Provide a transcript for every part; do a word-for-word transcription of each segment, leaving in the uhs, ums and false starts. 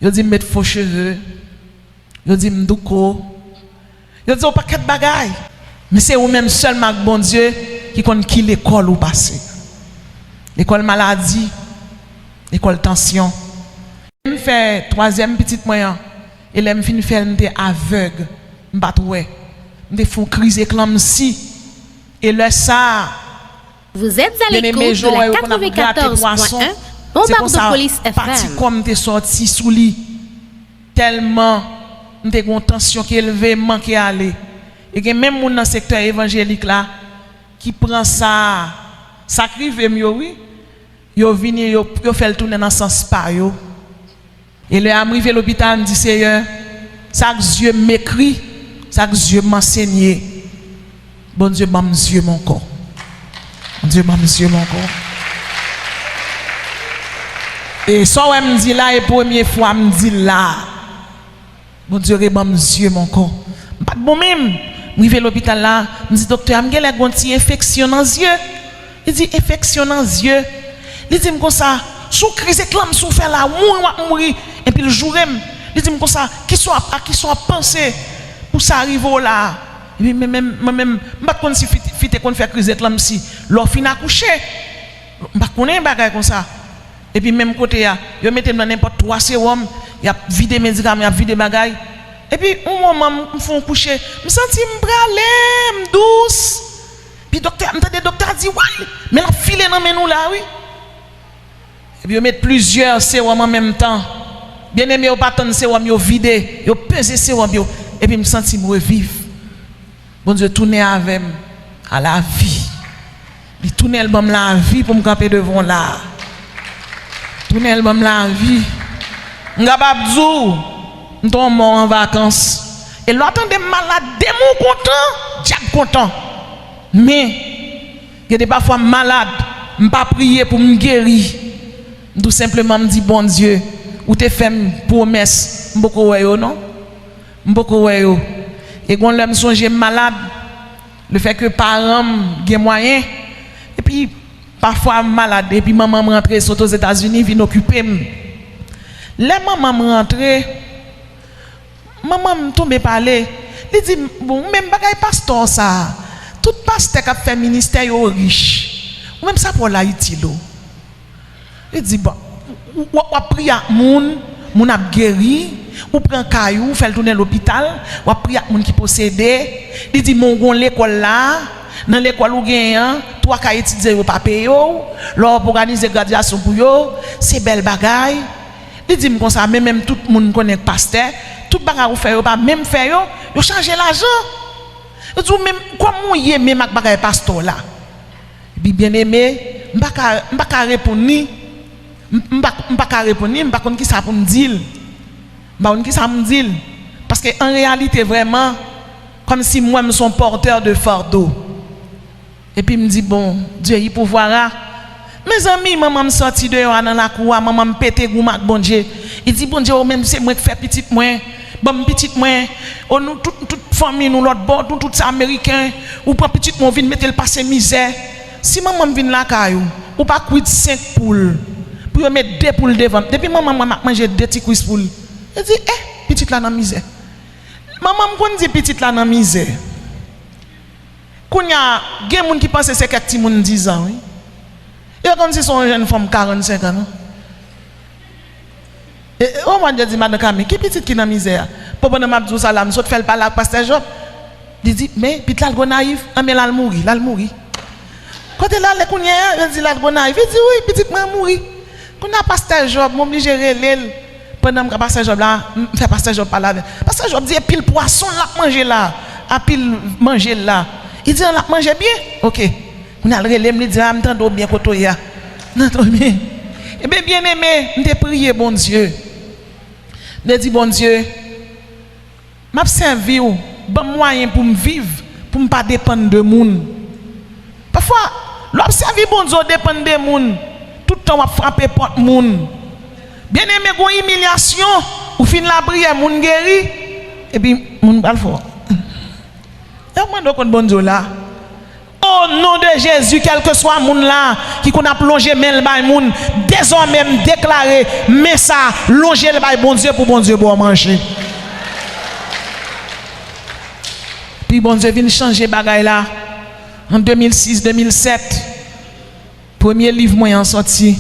Yo di m met fo cheve. Yo di m douko. Yo di yon pakèt bagay. Men se ou menm sèlman ak Bondye ki konn ki lekòl ou pase. Lekòl maladi, lekòl tansyon. M fè twazyèm pitit mwen an, e lè m fin fè l, m te avèg, m pa t wè. M te fè yon kriz eklanmsi. E lè sa a, Vous êtes à byeneme, l'écoute de jan wè la yo konn ap grate pwason, quatre-vingt-quatorze point un, se konsa Bombardopolis pati F M. Kò m te sòti sou li. Tèlman m te gen yon tansyon ki elve, m manke ale. E gen menm moun nan sektè evanjelik la ki pran sa, sa k rive m yo, wi. Yo vini, yo, yo fè l tounen nan sans pa yo. E lè a m rive lopital, m di, Seyè, sa k zye m ekri, sa k zye m ansenye, Bondye ban m zye m ankò. Bondye ban m zye m ankò. E sa w wè m di la, e premye fwa m di l la. Bondye reban m zye m ankò. M pa t bon menm. M rive lopital la, m di doktè a, m genlè gen yon ti enfeksyon nan zye. Li di, enfeksyon nan zye? Li di m konsa, sou kriz eklanmsi w fè la, mouri w ap mouri. Epi l joure m. Li di m konsa, kisa w ap, a kisa w ap panse pou sa rive w la? Epi mwen menm, mwen menm, m pa t konn si fi, fi te konn fè kriz eklanmsi lè w fin akouche. M pa t konnen bagay konsa. Epi menm kote a, yo mete m nan nenpòt twa sewòm, y ap vide medikaman, y ap vide bagay. Epi yon moman, m, m fè yon kouche, m santi m prale, m dous. Pi doktè, m tande doktè a di, way, men l ap file nan men nou la, wi. Epi yo met plizyè sewòm an menm tan. Byeneme, yo pa tann sewòm yo vide, yo peze sewòm yo. Epi m santi m reviv. Bondye tounen avè m a lavi. Li tounen l ban m lavi pou m kanpe devan w la. Tounen l ban m lavi. M kapab di w, m t on mò an vakans. E lè w tande m malad, demen w kontan, dyab kontan. Men, gen de pafwa m malad, m pa priye pou m geri. M tou senpleman m di, Bondye, ou te fè m pwomès, m poko wè yo non. M poko wè yo. E gon lè m sonje m malad, lefètke paran m gen mwayen, epi pafwa m malad, epi manman m rantre sot Ozetazini vin okipe m. Lè manman m rantre, manman m tonbe pale, li di m, bon, ou menm bagay pastè sa a, tout pastè k ap fè ministè yo rich, ou menm sa pou w la itil ou? Li di, bon, w, w, w ap priye ak moun, moun ap geri, ou pran kay ou, ou fè l tounen lopital, w ap priye ak moun ki posede. Li di, men w gon lekòl la, nan lekòl ou genyen an, twa ka etidyan yo pa peye w, lè w ap òganize gradyasyon pou yo, se bèl bagay. Li di m konsa, men menm tout moun konnen k pastè, tout bagay ou fè yo pa menm fè yo, yo chaje lajan. Yo di w menm, kòman w ye menm ak bagay pastè w la? Epi byeneme, m pa ka, m pa ka reponn li. M, m pa, m pa ka reponn li, m pa konn kisa pou m di l. M pa konn kisa pou m di l. Paske an reyalite vrèman, kòmsi mwen m se yon pòtè de fado. Epi m di, bon, Dieu y pourvoira. Mezanmi, manman m sòti deyò a nan lakou a, manman m pete goumen ak Bondye. Li di, Bondye, ou menm se mwen k fè pitit mwen. Ban m pitit mwen. O nou tout, tout fanmi nou lòt bò, nou tout se ameriken. Ou pran pitit mwen, ou vin mete l pase mizè. Si manman m vin lakay ou, ou pa kwit senk poul pou yo met de poul devan m. Depi manman m wè m ap manje de ti kwis poul, li di, eh, pitit la nan mizè. Manman m konn di pitit la nan mizè. Kounye a, gen moun ki panse se kèk timoun dizan, wi. Yo kòmsi se yon jèn fanm karannsenk an, non? E, e, o, mwen di, madan Kami, ki pitit ki nan mizè a? Bon, pandan m ap di w sa la, m sot fè l pale ak pastè Jòb. Li di, men, pitit la al Gonayiv, anben l al mouri, l al mouri. Kote l ale kounye a? Yo di l al Gonayiv. Li di, wi, pitit mwen mouri. Kounye a, pastè Jòb, m oblije rele l. Pandan m ka pastè Jòb la, m fè pastè Jòb pale avè l. Pastè Jòb di, e pil pwason l ap manje la, a pil manje l la. Li di, an, l ap manje byen? Oke. Kounye a, l rele m, li di, a, m tande w byen kote w ye a. M tande w byen. Ebyen, byeneme, m te priye Bondye. M te di, Bondye, m ap sèvi w, ban m mwayen pou m viv, pou m pa depann de moun. Pafwa, lè w ap sèvi Bondye, w depann de moun. Tout tan w ap frape pòt moun. Byeneme, gon imilyasyon, ou fin lapriyè, moun geri, epi moun pral fè w. Yo mande w kont Bondye w la. O non de Jezi, kèlkeswa moun la ki konn ap lonje men l bay moun, dezòmè m deklare men sa, lonje l bay Bondye pou Bondye ba w manje. Pi Bondye vin chanje bagay la an de mil sis, de mil sèt. Premye liv mwen an sòti.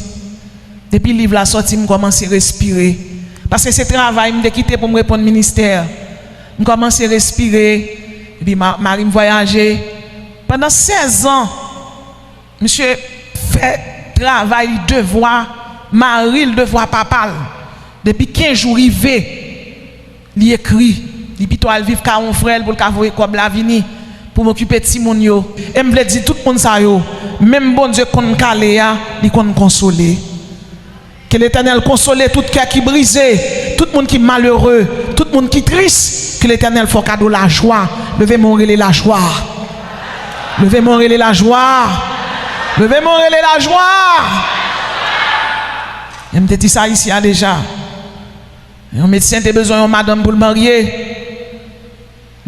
Depi liv la sòti, m kòmanse respire. Paske se travay m te kite pou m reponn ministè. M kòmanse respire. Epi ma-, mari m vwayaje. Pandan sèz an, misye fè travay li, devwa mari l, devwa papa l. Depi kenz jou rive, li ekri, li pito al viv kay yon frè l pou l ka voye kòb la vini, pou m okipe timoun yo. E m vle di tout moun sa yo, menm Bondye k konn kale a, li konn konsole. Ke Letènèl konsole tout kè ki brize, tout moun ki malere, tout moun ki tris. Ke Letènèl fè w kado lajwa. Leve men w rele lajwa. Leve men w rele lajwa. Leve men w rele lajwa. E m te di sa isi a deja. Yon medsen te bezwen yon madanm pou l marye.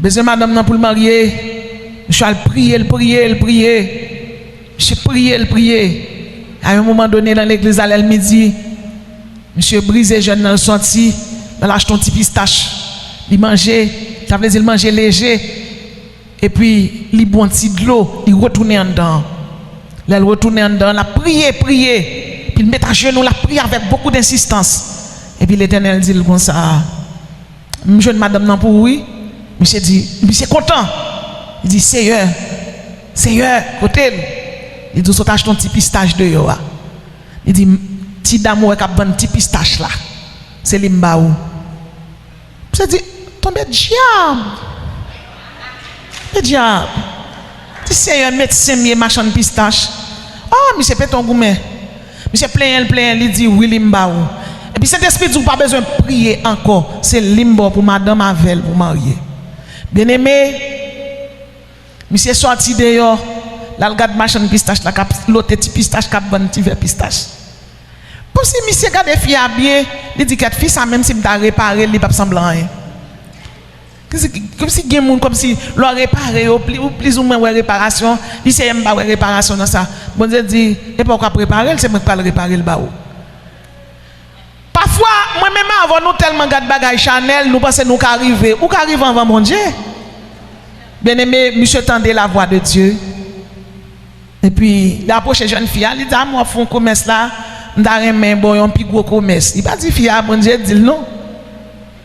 Bezwen madanm nan pou l marye. Misye al priye, l priye, l priye. Misye priye, l priye. A yon moman done nan legliz la, lè l midi, misye brize jèn nan, l sòti, l al achte yon ti pistach. Li manje, sa vle di l manje leje. Epi li bwè yon ti dlo, li retounen anndan an. Lè l retounen anndan an, l ap priye, priye. Epi l met ajenou, l ap priye avèk bokou densistans. Epi Letènèl di l konsa, "M jwenn madanm nan pou ou, wi." Misye di, misye kontan. Li di, "Seyè, Seyè, kote l?" Li di, "W sot achte yon ti pistach deyò a." Li di, "Ti dam ou wè k ap vann ti pistach la, se li m ba ou." Misye di, "Tonbe dyab! Tonbe dyab!" Di, "Seyè, medsen m ye, machann pistach." Oh, misye pete yon goumen. Misye plenyen l, plenyen l, li di, "Wi, li m ba ou." Epi Sentespri di, "Ou pa bezwen priye ankò. Se li m ba w pou madanm avè l pou marye." Byeneme, misye sòti deyò, l al gad machann pistach la k ap lote ti pistach, k ap vann ti vè pistach. Kòmsi misye gade fi a byen, li di, "Kèt, fi sa, menm si m ta repare l, li p ap sanble anyen." Kòmsi, kòmsi gen moun, kòmsi lè w repare yo, pli, ou plizoumwen wè reparasyon, li, "Seyè, m pa wè reparasyon nan sa." Bondye di, "E pa w k ap repare l, se mwen k pral repare l ba ou." Pafwa, mwen menm avè w, nou tèlman gad bagay chanèl, nou panse nou ka rive. Ou ka rive anvan Bondye. Byeneme, misye tande lavwa de Dye. Epi, li apwoche jèn fi a, li di, "A, m wè w ap fè yon komès la, m ta renmen ba w yon pi gwo komès." Li pa di fi a Bondye di l non.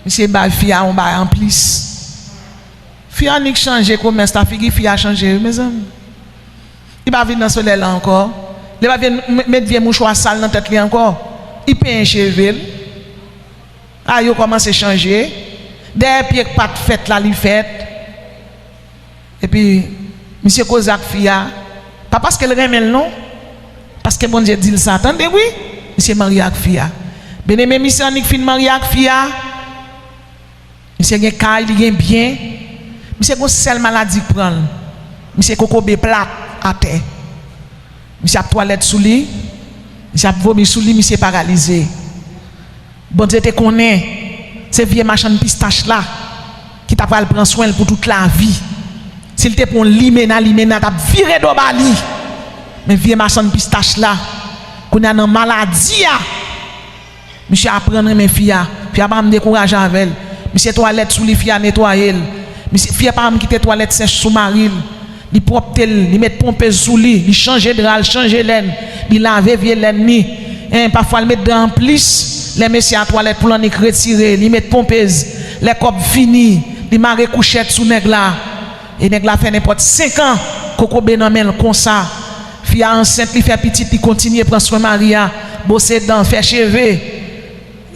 Misye bay fi a yon bagay anplis. Fi a annik chanje komès la, figi fi a chanje, wi, mezanmi. Li pa vin nan solèy la ankò. Li pa vin m-, met vye mouchwa sal nan tèt li ankò. Li penyen cheve l. A, yo kòmanse chanje. Dèyè pye k pa t fèt la, li fèt. Epi, misye koze ak fi a. Pa paske l renmen l, non. Paske Bondye di l sa. Tande, wi. Misye marye ak fi a. Byeneme, misye annik fin marye ak fi a. Misye gen kay, li gen byen. Misye gon sèl maladi k pran l. Misye kokobe plat atè. Misye ap twalèt sou li. Misye ap vomi sou li, misye paralize. Bondye te konnen se vye machann pistach la ki ta pral pran swen l pou tout lavi. Si l te pran yon limena, limena t ap vire do ba li. Men vye machann pistach la, kounye a nan maladi a, misye aprann renmen fi a. Fi a pa janm dekouraje avè l. Misye twalèt sou li, fi a netwaye l. Misye, fi a pa janm kite twalèt sèch sou mari l. Li pwòpte l, li met ponpez sou li, li chanje dra l, chanje lèn, li lave vye lèn li. En, pafwa l met dra anplis. Lè mesye a twalèt pou l annik retire, li met ponpez. Lè kòb fini, li mare kouchèt sou nèg la. E nèg la fè nenpòt senk an, kokobe nan men l konsa. Fi a ansent, li fè pitit, li kontinye pran swen mari a, bwose dan, fè cheve.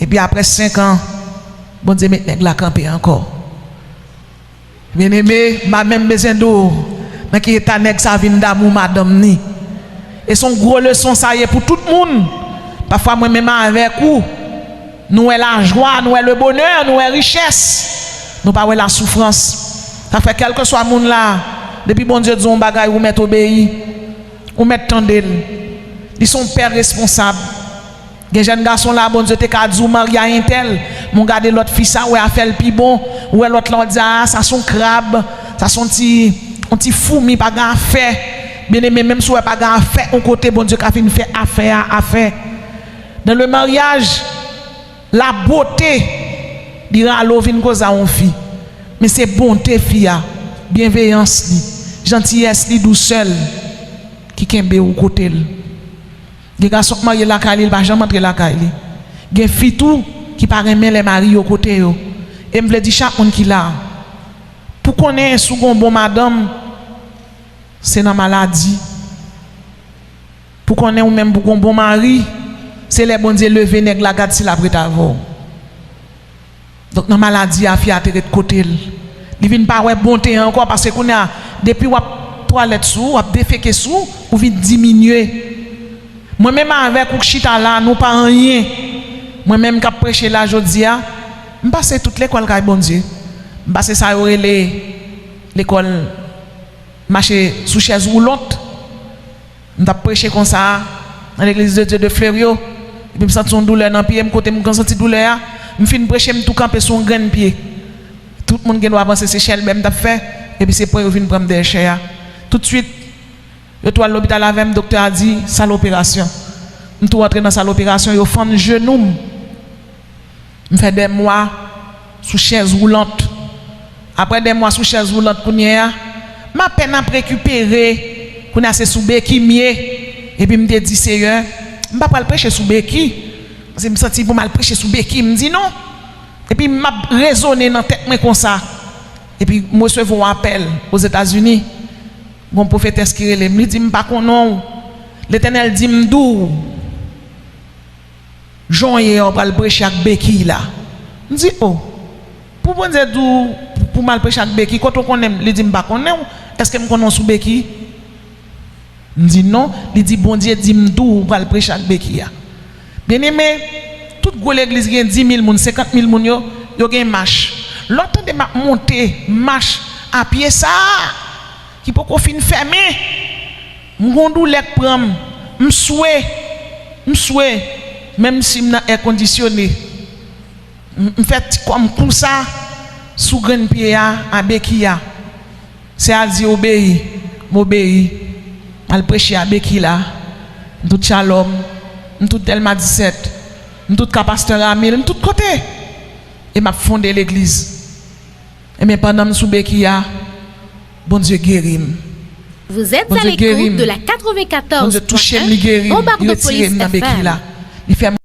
Epi apre senk an, Bondye met nèg la kanpe ankò. Byeneme, m pa menm bezwen di w nan ki eta nèg sa vin damou madanm ni. E se yon gwo leson sa ye pou tout moun. Pafwa mwen menm avèk ou, nou wè lajwa, nou wè lebonè, nou wè richès. Nou pa wè lasoufrans. Sa fè kèlkeswa moun la, depi Bondye di w yon bagay, ou mèt obeyi, ou mèt tande l. Li se yon pè responsab. Gen jèn gason la, Bondye te ka di w marye a entèl, men w gade lòt fi sa, w wè afè l pi bon, ou wè lòt la, w di, "A, sa se yon krab, sa se yon ti, yon ti foumi, pa gen afè." Byeneme, menm si w wè pa gen afè yon kote, Bondye ka vin fè afè a afè. Dans le mariage, la beauté, li rale w vin koze a yon fi. Men se bonte fi a, byenveyans li, jantiyès li, dousè l ki kenbe w kote l. Gen gason k marye lakay li, li pa janm antre lakay li. Gen fi tou ki pa renmen lè mari yo kote yo. E m vle di chak moun ki la, pou konnen si w gen yon bon madanm, se nan maladi. Pou konnen ou menm pou gen yon bon mari, se lè Bondye leve nèg la, gad si l ap ret avè w. Donk, nan maladi a, fi a te ret kote l. Li vin pa wè bonte an ankò, paske kounye a, depi w ap twalèt sou ou, w ap defeke sou ou, ou vin diminye. Mwen menm avèk ou k chita la, nou pa anyen. Mwen menm k ap preche la jodi a, m pase tout lekòl kay Bondye. M pase sa yo rele lekòl mache sou chèz woulant. M t ap preche konsa nan Legliz de Dye de Fleryo, epi m santi yon doulè nan pye m, kote m konn santi doulè a, m fin preche, m tou kanpe sou yon grenn pye. Tout moun gen dwa panse se chèlbè m t ap fè, epi se pwen yo vin pran m dèyè chè a. Toutswit, yo tou al lopital avè m, doktè a di, sal operasyon. M tou antre nan sal operasyon, yo fann jenou m. M fè de mwa sou chèz woulant. Apre de mwa sou chèz woulant kounye a, m apèn ap rekipere. Kounye a se sou beki m ye. Epi m te di, Seyè, m pa pral preche sou beki. Paske m santi pou m al preche sou beki, m di non. Epi m ap rezone nan tèt mwen konsa. Epi m resevwa yon apèl Ozetazini. Gon pwofetès ki rele m, li di m pa konnen w. Letènèl di m di w jan w ye a, w pral preche ak beki la. M di, o, pou Bondye di w pou m al preche ak beki, kote w konnen m? Li di m pa konnen w. Èske m konnen w sou beki? M di non. Li di Bondye di m di w ou pral preche ak beki a. Byeneme, tout gwo legliz gen dis mil moun, senkant mil moun yo, yo gen mach. Lè w tande m ap monte mach a pye sa a, ki poko fin fèmen, m gon doulè k pran m, m swe, m swe, menm si m nan èkondisyone. M, m fè ti kò m konsa sou grenn pye a, a beki a. Sè a di obeyi, m obeyi. M al preche a beki la. M tout Shalom, m tout Dèlma disèt, m tout ka pastè Ramil, m tout kote. E m ap fonde legliz. Ebyen, pandan m sou beki a, Bondye geri m. Vous êtes à Bondye geri l'écoute m. De la Bondye touche m, li geri quatre-vingt-quatorze point un, m, li retire m nan beki la. Li fè m